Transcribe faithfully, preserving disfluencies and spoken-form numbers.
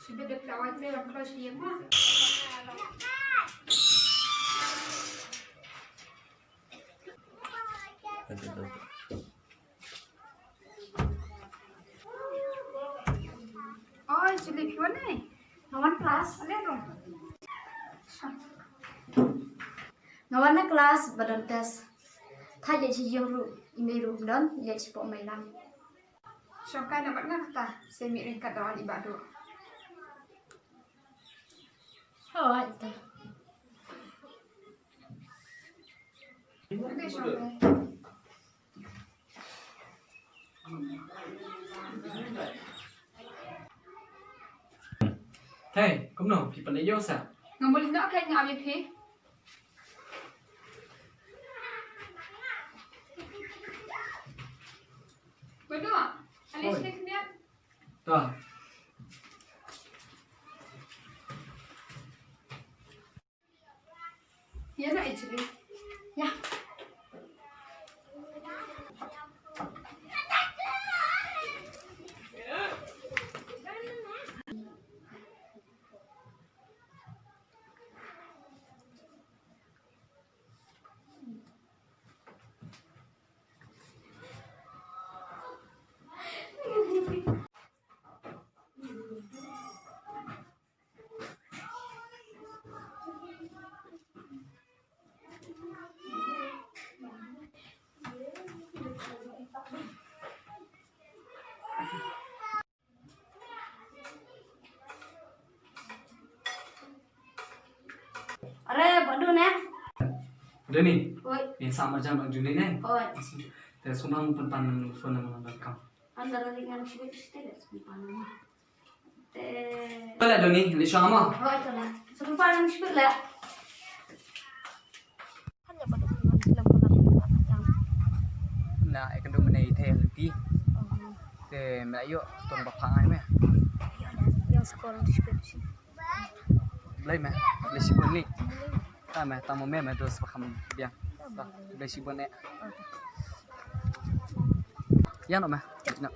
Shi bit da klawai tre wan kloi shi ïeng ma. Oi, Julie, phi wan ne? Nga wan klas. Ale ro. Nga wan na klas ba don test. Thait leit sha ïing ruh, i mei ruh ym don, i leit shapoh mailang. Shong kai na bad nga kata, se mih ryngkat da wan i Bah Duh. Hooid te. Ade shong kai. Hei, kumno, phi pan ïoh sa? Ngam mut noh, kai nga ap ïa phi. Bah Duh, ale sha khyndiat. To. Ïa na actually. Ïa. Are, Bah Duh ne? Deni. Oi. Ni sa marjan Bah Duh ne? Oi. Te sumba mu pan pan phone nama nama kam. Anda lagi ngan sibuk site deh, sumba nama. Te. Pala Deni, ni sama. Oi, pala. Sumba nama sibuk lah. Na, eh, kynduh mynne i thei lynti. Te me la ïoh tong ba phah ngai me. Ïa, ïa, skor di sipet si. Blei me, blei sipet ni. Ta me, ta mo me, me dos ba kham biang. Ta, blei sipet ne. Ïa no me. No.